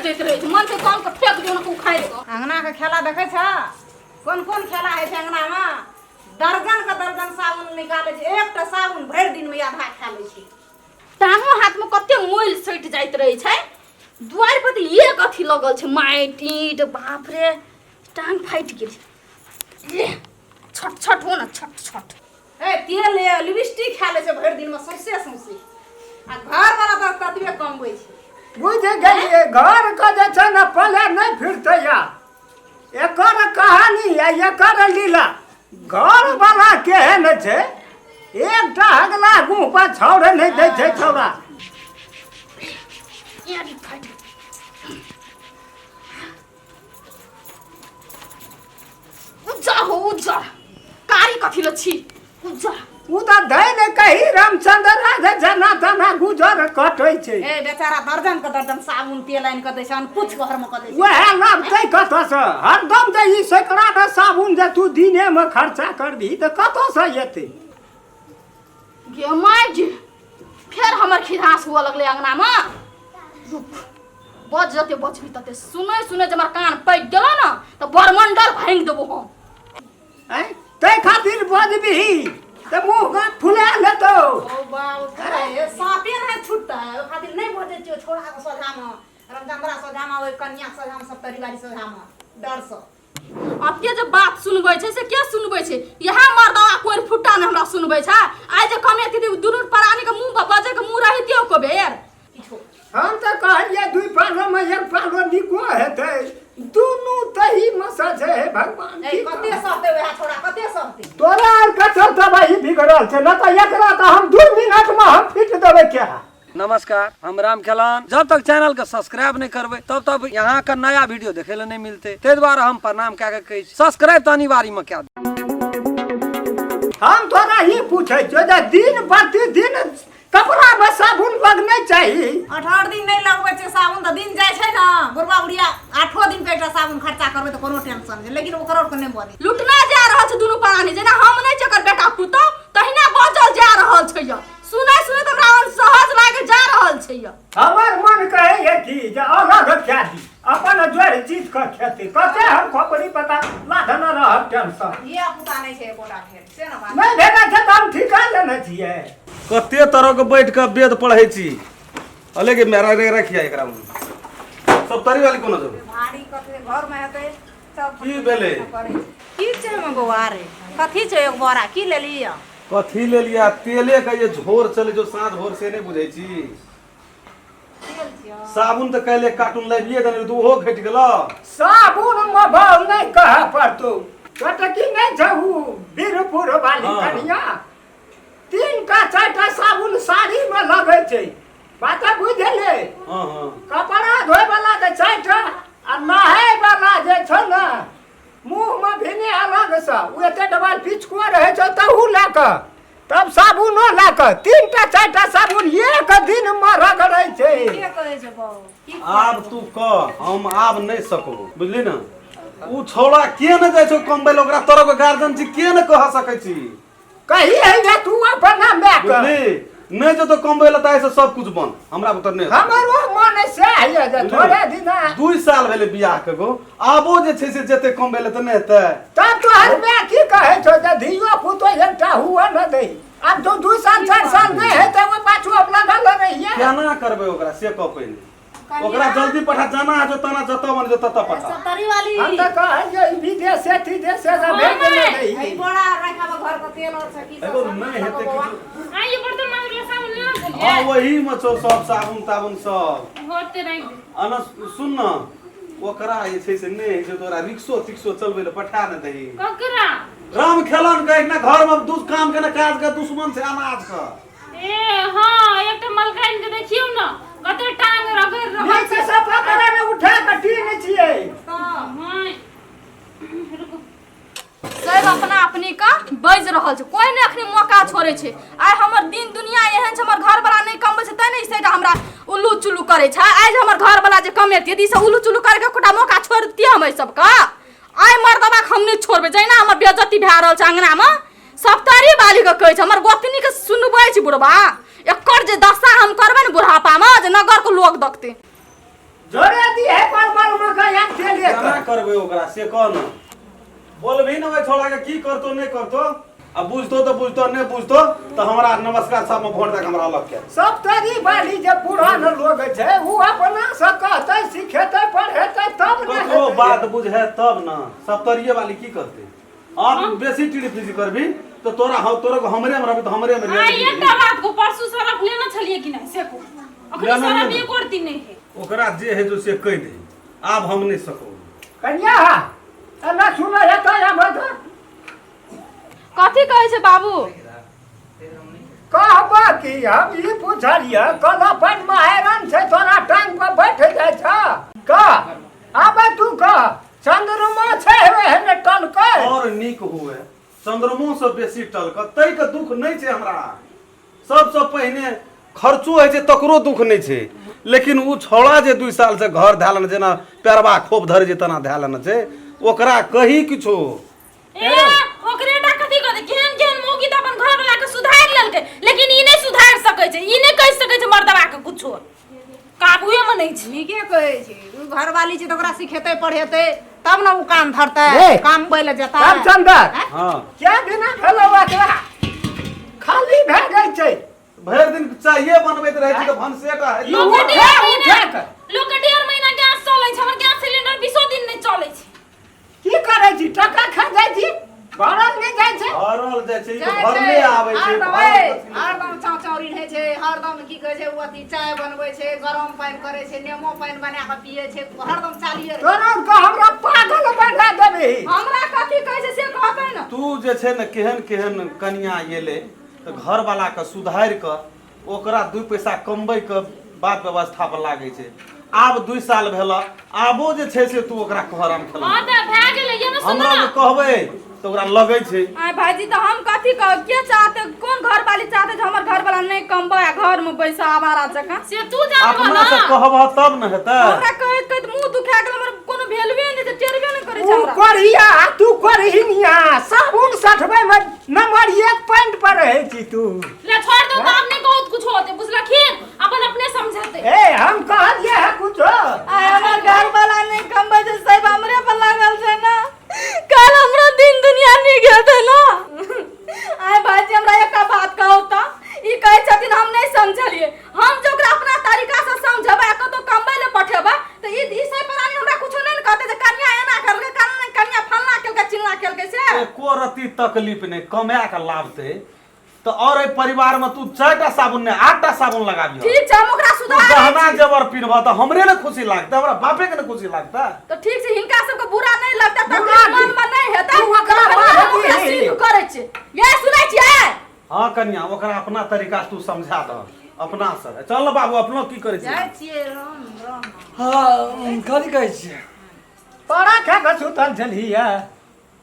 दैत रहै छै मन छै कल के फेंक दियौ ने उखाड़ि कऽ। अंगना के खेला देखै छ? कोन कोन खेला होइ छै अंगना मे? दर्जन के दर्जन साबुन निकालै छै, एकटा साबुन भरि दिन मे आधा खा लै छै। टांगो हाथ में कते मोइल सटि जाइत रहै छै। दुआरि पर तऽ एक अथी लगल छै माटि ईट, बाप रे टांग फाटि गेल। ए, छट छट हो न छट छट। ए तेल ए लिपस्टिक खा लै छै भरि दिन मे सौंसे सौंसे, आ घर वाला तऽ ततबे कमबै छै। बुझि गेलियै, घर के जे छै ने पले नहि फिरतै। या एकर कहानी आ एकर लीला, घर वाला केहन छै, एकटा अगला मुँह पर छौड़े नहि दै छै छौड़ा। यारी फाटि गेल। उज्जर हो उज्जर, कारी कथी ल छी उज्जर। ओ तऽ दै ने कही रामचंद्र राधे जना तना गुजर कटै छै। ए बेचारा दर्जन के दर्जन साबुन तेल आनि कऽ दै छै, अनपुछ घर मे कऽ दै छै। वएह लाबतै कतऽसँ? हरदम जे ई सैकड़ा के साबुन जे तू दिनेमे खर्चा करबिही तऽ कतऽसँ एतै? गे my गे, फेर हमर खिधास हुअ लगलै अंगनामे। रुक, बज जते बजबी तते सुनै सुनै जे हमर कान पाकि गेलो ने तऽ बरमंडल भाङि देबो हम। आँय, ताहि खातिर बजबिही तऽ मुँह गाँठ फुला लेतौ। ओ बाप रे, साँपे नहि छुटतै ओहि खातिर नहि बजै छियौ छोड़ा के सोझामे, रामचंद्रा सोझामे, ओहि कन्या सोझामे, सब परिवारी सोझामे डरसँ। अते जे बात सुनबै छै से के सुनबै छै? इएह मर्दवा कोरि फुट्टा ने हमरा सुनबै छै। आइ जे कमेती तऽ दुनू प्राणी के मुँह बजै के मुँह रहितियौ को बेर। किछो हम तऽ कहलियै दुइ पालो मे एक पालो नीको हेतै, दुनू तही मसा छै। हे भगवान, ए की कते कहब? सहतै वएह छोड़ा, कते सहतै? तोरा आर कतौ तबाही बिगड़ल छै न तऽ एकरा तऽ हम 2 मिनट मे हम फिट देबै क्या। नमस्कार, हम राम खेलान। जब तक चैनल के सब्सक्राइब नहीं करबै तब तक यहाँ के नया वीडियो देखे ले नहीं मिलते, ताहि दुआरे हम प्रणाम कए के कहै छी सब्सक्राइब तऽ अनिवार्य में कए दियौ। हम तोरा ई पूछै छियौ जे दिन प्रतिदिन कपड़ा मे साबुन लगने चाही? 18 दिन नहि लगबै छै साबुन तऽ दिन जाइ छै ने बुढ़बा बुढ़िया। 8 दिन पे एकटा साबुन खर्चा करबै तऽ कोनो टेंशन नहि, लेकिन ओकरो आरके नहि बनै। लुटना जा रहल छै दुनू प्राणी, जेना हम नहि छै ओकर बेटा पुतहु तहिना बजल जा रहल छै। यऽ सुनै सुनै तऽ हमरा अनसहज लागे जा रहल छै। यऽ हमर मन कहैए कि जे अलग कए दी, अपन जोड़ि जीत कऽ खेतै। कते हम खोपड़ी पता लाधने रहब टेंशन। धिया पुता नहि छै एकोटा भेल से ने बात। नहि भेटै छै तऽ हम ठीका लेने छियै। कते तरह के बैठ के वेद पढ़ै छी अले के मेरा रे रखिया एकरा में सब तरी वाली कोनो जब भारी कथी घर में हेतै सब। की भेलै? करै छै। की छै ओहिमे बौआ रे? कथी छै? एगो बोरा की लेलियै? कथी लेलियै? तेले के ये झोर चले जो साँझ भोर से नहि बुझै छी। तेल छियौ। साबुन तऽ काल्हि एक कार्टून लाबिये देने रही तऽ ओहो घटि गेलो। साबुन मे भाव नहि कहऽ पड़तौ। छोटकी नहि छौ उ बीरपुर वाली कनिया, 3टा 4टा साबुन साड़ी मे लगै छै। बात बुझले? हाँ हाँ। कपड़ा धोय वाला के 4टा आ नहाय वाला जे छौ ने मुँह मे भिने अलग से ओ एते डबल पिचकुआ रहै छौ तहू लए कऽ तब साबुनो लए कऽ 3टा 4टा साबुन एक दिन मे रगड़ै छै। के कहै छै बौ की? आब तू कह, हम आब नहि सकबो, बुझली ने? उ छौड़ा के ने जाइ छौ कमबै लए, ओकरा तोरा गार्जियन छी, के ने कह सकै छी? कही है जे तू अपना माय के बुझली नहि जेतो कमबै लए तऽ आइसँ सब कुछ बंद, हमरा बुते नहि हेतौ। हमरो मन से है जे थोड़े दिना 2 साल भेलै बियाह के गो, आबो जे छै से जेतै कमबै लए तऽ नहि हेतै? तब तोहर माय की कहै छौ जे धियो पुतो एकटा हुआ न दै? आब तो 2 साल 4 साल नहि हेतै ओ पाछू अब लगल रहिए। केना करबै ओकरा से कह पहिने। ओकरा जल्दी पठा, जाना है जो तना जतऽ मन जो ततऽ पठा। सतरी वाली हम तऽ कहलियै विदेशे तिदेशे से भेज देने रही। ई बोरा राखाबऽ घर के तेल और छै की सब। एगो सब नहि हेतै बौआ। किछु। आ ये बर्तन माजे वाला साबुन लेना छलियै? हाँ, वही में छौ सब साबुन ताबुन सब। होते राखि दे। अना सुन न, ओकरा जे छै से नहि होइ छै तोरा रिक्शो तिक्शो चलबै लए पठा ने दही। ककरा? राम खेलन के ना घर में दू काम के ना काज के दुश्मन छै अनाज के। ए हाँ, एकटा मलकाइन के देखियौ न कते टांग रगड़ रहल नीचे छै। से पकड़ा ने उठा के टीन छियै। हाँ रुकू। सब अपना अपनी का बाजि रहल छै, कोई नहि अखनी मौका छोड़ै छै। आइ हमर दिन दुनिया एहन छै, हमर घरवला नहि कमबै छै तैं ने ई साइड हमरा उल्लू चुल्लू करै छै। आइ जे हमर घरवला जे कमेतियै तऽ ई सब उल्लू चुल्लू करैके एकोटा मौका छोड़ि दितियै हम एहि सबके? आइ मर्दबाके हम नहि छोड़बै। जहिना हमर बेइज्जती भए रहल छै अंगनामे सप्तरी वाली के कहै छै, हमर गोतनी के सुनबै छै बुढ़बा, एकर जे दशा हम करबै ने बुढ़ापामे जे नगर के लोग देखतै। जोड़े दी है पर पर मकई हम तेल केना करबै ओकरा से कह न बोलबही ने ओहि छौड़ा के की करतो नहि करतो आ बुझतो तऽ बुझतो नहि बुझतो तऽ हमरा नमस्कार साहब में वोट दे हमरा अलग के सब तरी बाली जे पुरान लोग छै उ अपना से कहतै सिखेतै पढ़ेतै तब ने ककरो हेतै। बात बुझे तब न सप्तरिये वाली की करते आप बेसी टीड़ी फीसी करबी तो तोरा हम तोरा को हमरे में रहबी तो हमरे में आ रह एकटा बात को परसू सरफ लेने छलिए कि नहीं से को अखनी लेने सरफ नहि। एको रत्ती नहीं है ओकरा जे है जो से कहि दे आब हम नहीं सकब कन्या एना सुनै है तऽ आबै तऽ कथी कहै छै बाबू कहबा की हम ई पुछलियै कल अपन माहेरन छै तोरा टांग पर बैठ जाइ छ कह आबे तू कह चंद्रमा छै हेने टलकै और नीक हुए चंद्रमो से बेसी टलक तै के दुख नहीं छै हमरा सबसँ पहिने खर्चो होइ छै तकरो दुख नहि छै लेकिन ओ छौड़ा जे 2 साल से घर धए लेने जेना पेरवा खोप धरे छै तेना धए लेने छै ओकरा कही किछो ए ओकरे टा कथी कहते केहन केहन मौगी तऽ अपन घर वाला के सुधारि लेलकै लेकिन ई नहि सुधारि सकै छै ई नहि कहि सकै छै मर्दवा के कुछो काबुए मे नहि छै नीके कहै छै ओ घरवाली छै तऽ ओकरा सिखेतै पढ़ेतै तब ने ओ काम धरतै ए, काम बै लए जेतै रामचंद्र हँ क्या बिना भेलौ एकरा खाली भए गेल छै भरि दिन चाये बनबैत रहै छी तऽ भनसेटा हेतै। लोक के उठे, डेढ़ महीना उठे के। लोक के 1.5 महीना गैस चलै छै हमर गैस सिलेंडर 20 दिन नहि चलै छै की करै छी टका खा जाइ छी भरल नहि जाइ छै भरल जाइ छै ई तऽ जाइ छै, भरले आबै छै हरदम भरल ए, कथी लए? हरदम चाउचौरी रहै छै हरदम की कहै छै ओ अथी चाय बनबै छै गरम पानि करै छै नेमो पानि बना कऽ पियै छै हरदम चालिए रहै छै। तोरा के हमरा पागल बना देबही हमरा कथी कहै छै से कहबै ने तू जे छै ने केहन केहन कनिया एलै तऽ घरवाला के सुधारि कऽ ओकरा 2 पैसा कमबै के बात व्यवस्था पर लागै छै आब 2 साल भेल आबो जे छै से तू ओकरा कह राम खेला हां तऽ भए गेलै ये ने सुन हमरा ना जे कहबै तऽ ओकरा लगै छै आय भाईजी तऽ हम कथी कहब के चाहते कोन घर वाली चाहते जे हमर घर वाला नहि कमबै आ घर में बैसा आवारा जकाँ से तू जानबो अपना ना से कहबह तब ने हेतै हमरा कहैत कहैत मुंह दुखा गेल हमर कोनो भेलवे नहि छै टेरबे नहि करै छै तू हमरा करिया तू करहिनिया साबुन सठबै में नंबर 1 पॉइंट पर रहै छी तू ले छोड़ दो तो आब नहीं बहुत कुछ होते बुझलखिन अपन अपने समझते ए हम कहलिए है कुछो आय हमर घर वाला नहि कमबै छै सब हमरे पर लागल छै ना काल हमरो दिन दुनिया नीक हेतै ना आय भाईजी हमरा एकटा बात कहू तऽ ई कहै छथिन हम नहि समझलियै हम जे ओकरा अपना तरीका से समझेबै आ कतौ कमबै लए पठेबै तऽ ई ई सब प्राणी हमरा कुछो नहि ने कहतै जे कन्या एना करलकै कन्या कन्या फलना केलकै चिलना केलकै से एको रत्ती तकलीफ नहि कमाए कऽ लाबतै तऽ और एहि परिवार में तू 4टा साबुन नहि 8टा साबुन लगाबिह ठीक छै हम ओकरा तू सुधारै गहना छी जेवर पिन्हबह तऽ हमरे ने खुशी लागतै हमरा बापे के ने खुशी लागतै तऽ ठीक छै हिनका सबके बुरा नहि लगतै बुरा तकलीफ मन मे नहि हेतै तू ओकरा तऽ हम ओकरा बाहर सिद्ध करै छियै ये सुनै छियै हँ कनिया ओकरा अपना तरीका से तू समझा दह अपना से चल ने बाबू अपनो की करै छी जाइ छियै राम राम हँ कथी कहै छियै पड़ा खा के सुतल छलियै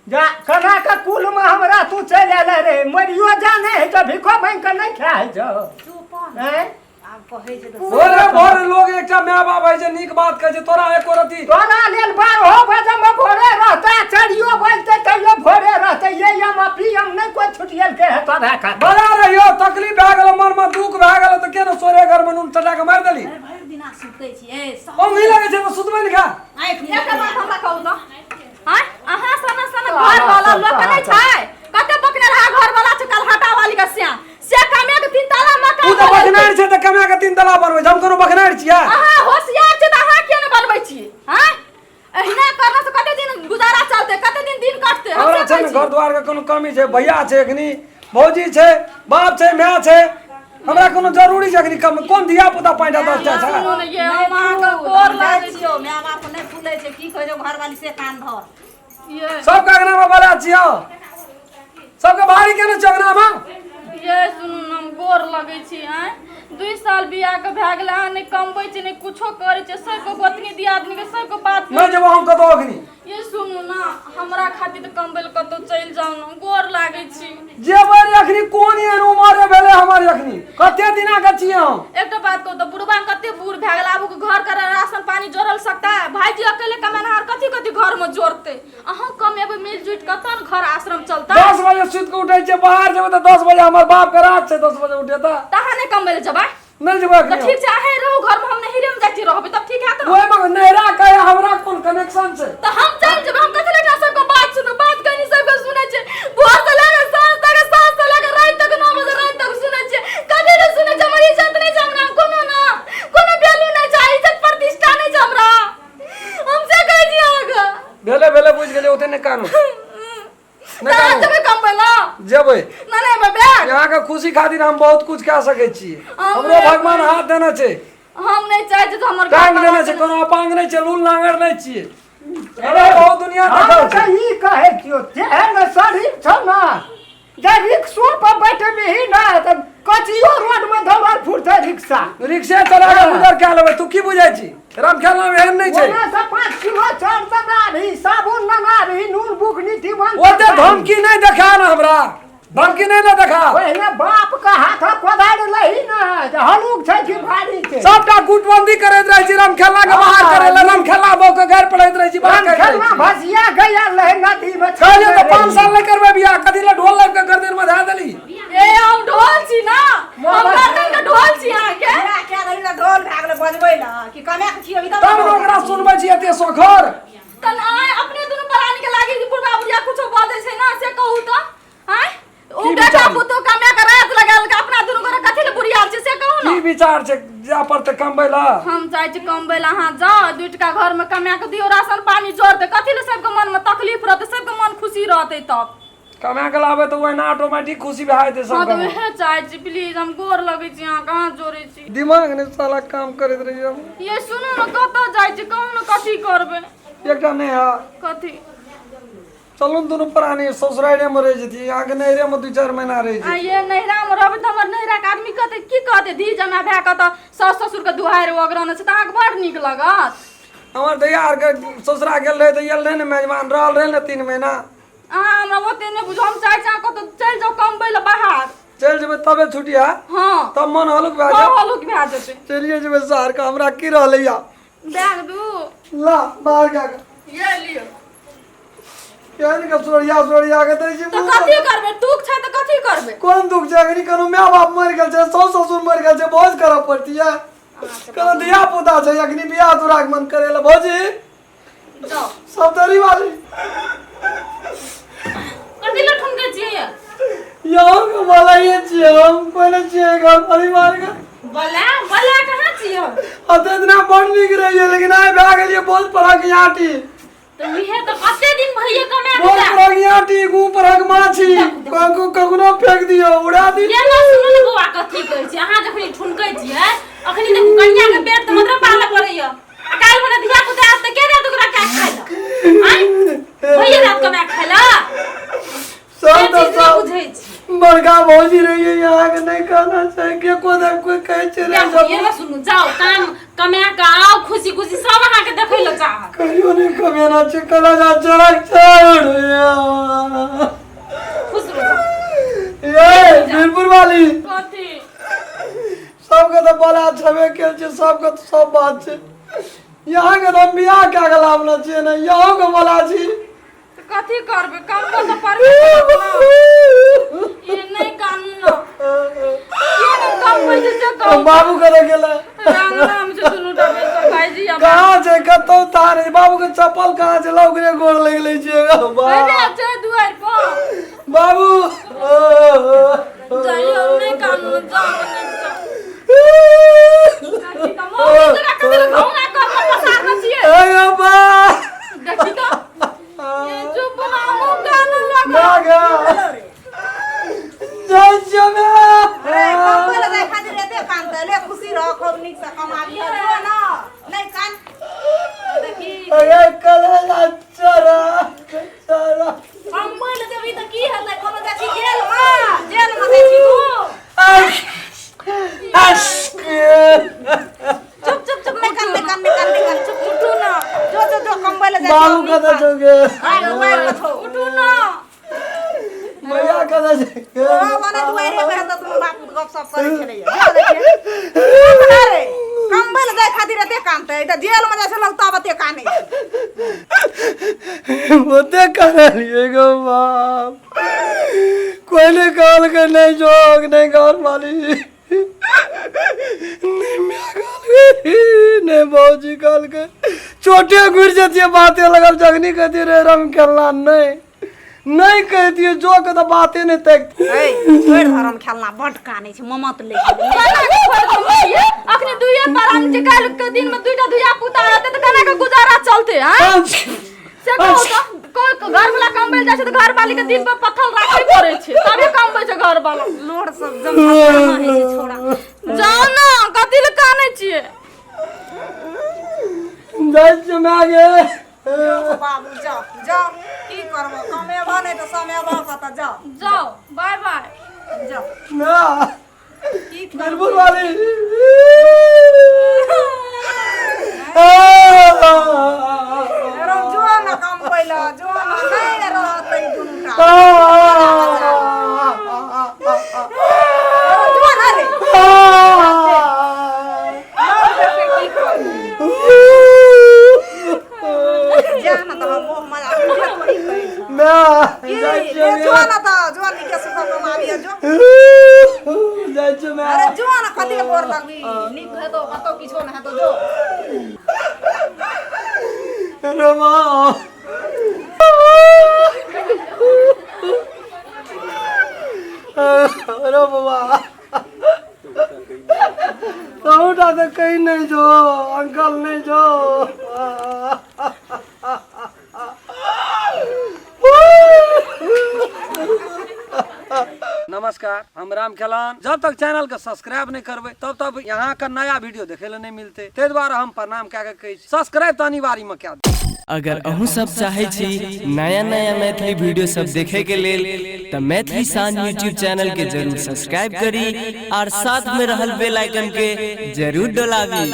जा कना के कुल में हमरा तू चलि आयल रे मरियो जाने है तो भिखो मांगि के नहीं खाए छौ चुप न हैं? आब कहै छै तऽ भोरे भोरे लोग एकटा माय बाप है जे नीक बात कहै छै तोरा एको रति तोरा लेल 12 बजे में भोरे रहते 4 बजते तैयो भोरे रहते ये यम अपी यम नहीं कोई छुटियल के है तोरा खा बड़ा रहियो तकलीफ भए गेलो मन में दुख भए गेलो तऽ केना सोरे घर में नून चटा के मारि देली अरे भरि दिना सुतै छियै सब ओंघी लगै छै तऽ सुतबै ने खा आँखि एकटा बात हमरा कहू तऽ आँय अहाँ सन सन घर वाला लोक नहि छै कते बकने रहा घर वाला छै कलहटा वाली के से से कमे के 3 ताला मकान तू तऽ बनबै छै। बखनारि छै तऽ कमा के 3 तला बनबै छै हम कोनो बखनारि छियै अहाँ होशियार छै तऽ अहाँ किया नहि बनबै छी आँय एहिना करला से कते दिन गुजारा चलतै कते दिन दिन कटतै हम हमरा से छै कहै ने छी। घर द्वार के कोनो कमी छै भैया छै एखनी भौजी छै बाप छै माय छै हमरा कोनो जरूरी छै एखनी कम कोन धिया पुता 5टा 10टा छै सुनू ने ये हम अहाँके गोर लागै छी छियौ माय बाप नहि फूलै छै की कहै छै घरवाली से कान धर ये सबके अंगना में बला छियौ सबके भारी केने छियौ अंगना में ये सुनू ने हम गोर लगै छी आँय 2 साल बियाह के भए गेलै अहाँ नहि कमबै छी नहि कुछो करै छी सबके गोतनी दियादनी के सबके बात नहि जेबो हम कतौ अखनी ये सुनू ना हमरा खातिर तऽ कमबै लए कतौ चलि जाउ ने गोर लागै छी जेबै रे अखनी कोन एहन उमर भेलै हमर अखनी कते दिना के छियै हम एकटा बात कहू तऽ बुढ़बा कते बूढ़ भए गेल आबू के घर के राशन पानी जोड़ल सकता है भाईजी अकेले कमेनहार कथी कथी घर में जोड़ते अहूँ कमेबै मिल जुटि कऽ तहन घर आश्रम चलता 10 बजे सुति के उठै छियै बाहर जेबै तऽ 10 बजे हमर बाप के रात छै 10 बजे उठे तऽ तऽ अहाँ नहि कमबै लए जेबै नहि जेबै तऽ अखनी ठीक छै अहें रहू घर में हम नहिरे में जाइ छी रहबै तब ठीक हैत ने। ओहिमे नैहरा के हमरा कोन कनेक्शन छै? तऽ हम चलि जेबै, हम कथी लए एकरा सबके बात सुनू? बात कनी सबके सुनै छियै, भोर से लए कऽ साँझ तक, साँझ से लए कऽ राति तक, 9 बजे राति तक सुनै छियै। कथी लए सुनै छियै? हमर इज्जत नहि छै, हमरा कोनो ना कोनो वैल्यू नहि छै, इज्जत प्रतिष्ठा नहि छै हमरा। हम से कहै छी अहाँके। भेले भेले, बुझि गेलियै, ओते नहि कानू। नहि कानू। जेबै कमबै लए? जेबै। नहि नहि बैग। अहाँके खुशी खातिर हम बहुत कुछ कए सकै छी। हमरो भगवान हाथ देने छै। हम नहि चाहै छी हमर टांग देने छै, कोनो अपांग नहि छै, लूल नांगर नहि छियै। अरे बहुत दुनिया देखल छै। ई कहै छियौ, जेहन शरीर छौ ने, जे रिक्शो पर बैठबही ने तऽ कचियो रोड में दौड़ल फुरतै रिक्शा। रिक्शे चला के गुजर कए लेबै। तू की बुझै छी राम खेलना एहन नहि छै। ओना से 5 किलो चाउर दना रही, साबुन मंगा रही, नून बुकनी तीमन। ओते धमकी नहि देखा ने हमरा, धमकी नहि ने देखा। पहिने बाप के हाथ कोदारि लही ने जे हलुक छै कि भारी छै। सबटा गुटबंदी करैत रहै छी राम खेलना के बाहर करे ला। राम खेलना बो के घर पढ़ैत रहै छी, बाहर करैत रहै खेलना छी। भसिया गया रहे नदी में। कहलियै तऽ 5 साल नहि करबै बियाह, कथी लए ढोल लाबि के गर्दन में धए देली? ए, हम ढोल छी ना? हम गर्दन के ढोल छी अहाँके? बियाह कए देली ने, ढोल भए गेलै बजबै लए कि कमाए के छियै अभी? तब ने ओकरा सुनबै छी एते सोखर। तन आय अपने दुनू प्राणी के लागी कि बुढ़बा बुढ़िया कुछो बजै छै ना, से कहू तऽ? आय ओ की बेटा विचार? पुतोह कमा के रात लगाल के अपना दुनू गोरे कथी ले बुढ़ियाल छै, से कहू की ने। विचार छै? जा पड़तै कमबै ला। हम चाहै छी कमबै ला अहाँ जाउ, 2 टका घर में कमा के दियौ, राशन पानी जोड़तै। कथी ले सबके मन में तकलीफ रहतै? सबके मन खुशी रहतै तब। कमा के लाबै तऽ ओहिना ऑटोमेटिक खुशी भए जेतै। हँ सब तऽ कमा उएह चाहै छी। प्लीज, हम गोर लगै छी अहाँके, हाथ जोड़ै छी। दिमाग नहि साला काम करैत रहियै। ये सुनू ने, कतऽ जाइ छी? कहू ने, कथी करबै? एकटा नहि है। कथी? चलू ने, दुनू प्राणी ससुरारिये मे रहि जेतियै, अहाँके नैहरे मे 2-4 महीना रहि आ जेतियै। ये नैहरा मे रहबै तऽ हमर नैहरा के आदमी कहतै, की कहतै? धी जमा भए कऽ तऽ सास ससुर के दुहारि ओगरने छै, तऽ अहाँके बड़ नीक लगत। हमर दैया आरके ससुरा गेल रहै तऽ आयल रहै ने मेजबान, रहल रहै ने 3 महीना। अहाँ हमरा ओते नहि बुझू। हम चाहै छी अहाँ कतौ चलि जाउ कमबै लए बाहर। चलि जेबै तबे छुट्टी है? हँ। तब मन हल्लुक भए जायत। हल्लुक भए जेतै। चलिए जेबै शहर के, हमरा की रहलै या। बैग दू। ला बाहर कए के। ये लियौ। केहन के सोरिया सोरिया के दै छी। तऽ कथी करबै? दुख छै तऽ कथी करबै? कोन दुख छै? अखनी कोनो माय बाप मरि गेल छै, साउस ससुर मरि गेल छै, भोज करऽ पड़तियै? कोनो धिया पुता छै? अखनी बियाह दुरागमन मन करे ला भौजी। जाउ। सब तरी वाली। कथी लए ठुनकै छियै? यहाँ के बोलाइए छियै, हम पहिले छियै घर परिवार के। बला बला कहाँ छियै? अब तऽ इतना बड़ नीक रहियै, लेकिन आइ भए गेलियै बोझ परक आटी। तऽ इहे तऽ कते दिन भइए कमा बोझ के परक आटी, गू परक माछी, ककरो कखनो फेंक दियौ, उड़ा दियौ। ये ना, सुनू ने बौआ, कथी कहै छी? अहाँ जखनी ठुनकै छियै, अखनी देखू, कनिया के पेट तऽ मतलब पालऽ पड़ैया। आ काल्हि भने धिया पुता आयत तऽ के देत ओकरा क्या खाइ लए? आँय, भइए जायत कमा खाइ लए? सब से तऽ चीज नहि सब बुझै छी। बड़का भौजी रहियै, अहाँके नहि कहना छै के को देव कोई कहै छै रे। देखू, ये ना सुनू, जाउ काम कमा के आउ, खुशी खुशी सब अहाँके देखै लए चाहत। कहियो नहि कमेना छै, कला जा चढ़क चढ़। खुश रहू। ये वीरपुर वाली। कथी? सबके तऽ बड़ा छबे केल छै, सबके तऽ सब बात छै। यहाँके तऽ हम बियाह कए के लाबने छियै ने, यहोके बोला छी। तऽ कथी करबै? कमबो तऽ पड़बे करत ना। ये नहि कानू ना। के ने कमबै छै से कहू। बाबू कतऽ गेलै? रांगना मे छै दुनू टा बैसल भाईजी आ कहाँ छै? कतौ तार छै। बाबू के चप्पल कहाँ छै? लौ ओकरे गोर लागि लै छियै। अरे छै दुआरि पर। बाबू। जाइयो, नहि कानू, जाउ नीकसँ। देखी तऽ मौगी जकाँ कथी लए घौना कर कऽ पसारने छियै? अरे बा। देखी तऽ ये चुप ना, हमहूँ कानऽ लगब। ना गा जाइ छियै बे। रे, कमबै लए जाइ खातिर एते कानतै? ले, खुशी रह, खूब नीकसँ कमाबी जो ने, नहि कान। देखी। अरे कलेजा चरा चरा। कमबै लए जेबही तऽ की हेतै? कोनो जाइ छी जेलमे? जेलमे जाइ छी तू? चुप चुप चुप, नहि कान, नहि कान, नहि कान, नहि कान, चुप। उठू ना। जो जो जो, कमबै लए जाइ छी। बाबू कतऽ छौ गे? मोबाइल पर छौ। उठू ना। भैया कतऽ छै? ओ मने दुआरे पर हेतौ, दुनू बाप गप सप करै छलैया। जो देखिए अरे, कमबै लए जाइ खातिर एते कानतै तऽ जेलमे जाइ छै लोक तब एते कानै छै। ओते करलियै गो बाप, कोई नहीं कहलकै, नहीं जोग, नहीं घर वाली, नहीं माय कहलकै। नहि भौजी कहलकै चोटे घुरि जतियै बाते लगल जखनी कहतियै रे रम खेलना नहि नहि कहितियै जो के तऽ बाते नहि तक ए छोड़ि धरम खेलना बड कानै छै ममत ले केना के छोड़ि देबै अखनी दुइये प्राणी छै काल्हि के दिन में दुइटा धिया पुता रहतै तऽ केना के गुजारा चलतै आँय से कहू तऽ कोइ घर वाला कमबै जाइ छै तऽ घर वाली के दिल पर पत्थर राखे पड़ै छै तबे कमबै छै घर वाला लोर सब जम होइ छै छोड़ा जाउ ने कथी लए कानै छियै जाइ छियै माय गे बाबू जाओ जाओ की करबो कमेबो नहि तऽ समेबो कतऽ जाओ जाउ बाय बाय जाओ ना की बिरबुल वाली रो जो न कमबै ल जो न नहि रहतै दुनूटा जो न रे की करबो जा न तऽ मोह माया थोड़ी कहै छौ। की ले जो न तऽ जो नीके सुख कमाबिय जो अरे जो न कते गोर लगबी नीक हेतौ कतौ किछो न हेतौ जो अरे बाबा तहुटा तऽ कहीं नहीं जो अंकल नहीं जो नमस्कार हम राम खेलान जब तक चैनल के सब्सक्राइब नहीं करबै तब तक यहाँ के नया वीडियो देखे ले नहीं मिलते ताहि दुआरे हम प्रणाम कए के कहै छी सब्सक्राइब तऽ अनिवार्य में कए दियौ। अगर अहूँ सब चाहै छी नया नया मैथिली वीडियो सब देखे के लेल तऽ मैथिली शान यूट्यूब चैनल के जरूर सब्सक्राइब करी और साथ में रहल बेल आइकन के जरूर डोलाबी।